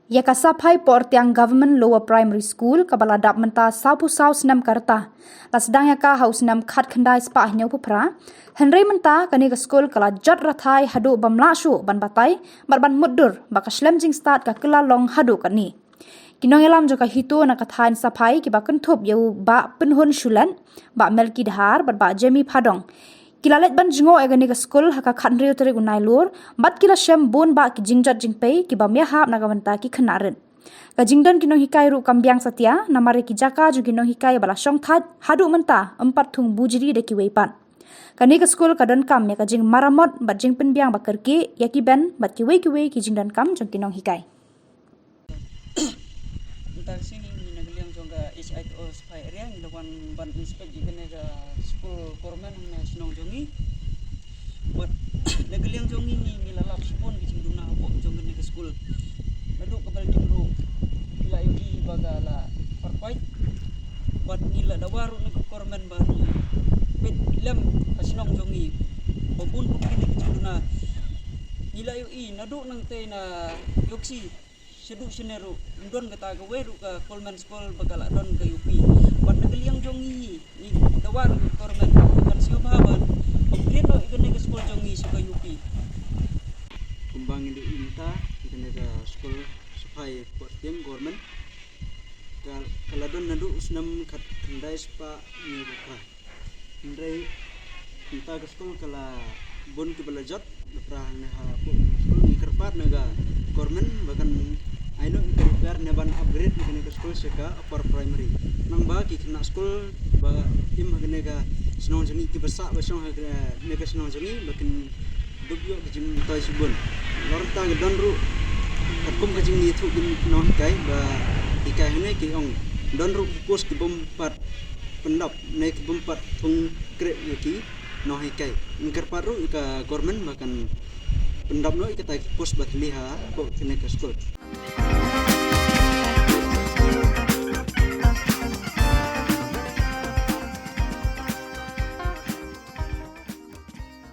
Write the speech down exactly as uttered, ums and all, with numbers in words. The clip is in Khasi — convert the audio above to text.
Ïa ka Saphai Portiang Government Lower Primary School kaba la dap mynta sawphew saw snem ka rta, la sdang ïa ka ha u snem khatkhyndai spah hynñiewphew phra. Hynrei mynta kane ka skul ka la jot rathai haduh bym lah shuh ban batai bad ban mutdur ba ka shlem jingstad ka kylla long haduh katne. Ki nongïalam jong ka HITO na ka thaiñ Saphai kiba kynthup ïa u Bah Pynhun Shulet, Bah Melki Dhar bad Bah Jemmy Phadong, ki la leit ban jngoh ïa kane ka skul ha ka khathynriew tarik u Nailur bad ki la shem bun bah ki jingjot jingpei kiba ïahap na ka bynta ki khynnah rit. Ka jingdon ki nonghikai ruh kam biang satia namar ïa ki jaka jong ki nonghikai ba la shongthait haduh mynta ym pat thung bujri da kiwei pat. Kane ka skul ka donkam ïa ka jingmaramot bad jingpynbiang ba kyrkieh ïa ki bench bad kiwei kiwei ki jingdonkam jong ki nonghikai. Mynta ka sngi ngi na ka liang jong ka HITO Saphai area ngi la wan ban inspect ïa kane ka skul government hangne shnong jong ngi. Bad na ka liang jong ngi ngi la lap shibun ki jingduna hapoh jong kane ka skul. Naduh ka building ruh ngi la ïohi ba ka la pyrpait. Bad ngi la dawa ruh na ka government ban peit lem ka shnong jong ngi. Ba bun ruh kine ki jingduna ngi la ïohi naduh nangtei na ïoksi. Shaduh shane ruh ym don kata kawei ruh ka government skul ba ka la don ka U P. Bad na ka liang jong ngi ngi dawa ruh ka government kan sngewbha ban upgrade noh ïa kane ka skul jong ngi sha ka U P. Kumba ngi la ïohi mynta ïa kane ka skul Saphai Portiang government ka, ka la don naduh u snem khatkhyndai spah hynñiewphew phra. Hynrei mynta ka skul ka la bun kiba la jot. Bad hangne hapoh skul ngi kyrpad na ka government ba kan ai noh ïa ka rupiah ne ban upgrade ïa kane ka skul sha ka upper primary. Nangba ki khynnah skul ba im ha kane ka shnong jong ngi kiba sah ba shong ha kane ka shnong jong ngi ba kin dup ïoh ka jingmyntoi shibun. Lor kata ka don ruh katkum ka jingïathuh ki nonghikai ba hikai hangne ki ong don ruh ki post ki bym pat pyndap ne ki bym pat thung kreh ïa ki nonghikai. Ngi kyrpad ruh ïa ka government ba kan pyndap noh ïa kata ki post ba thylli hapoh kane ka skul.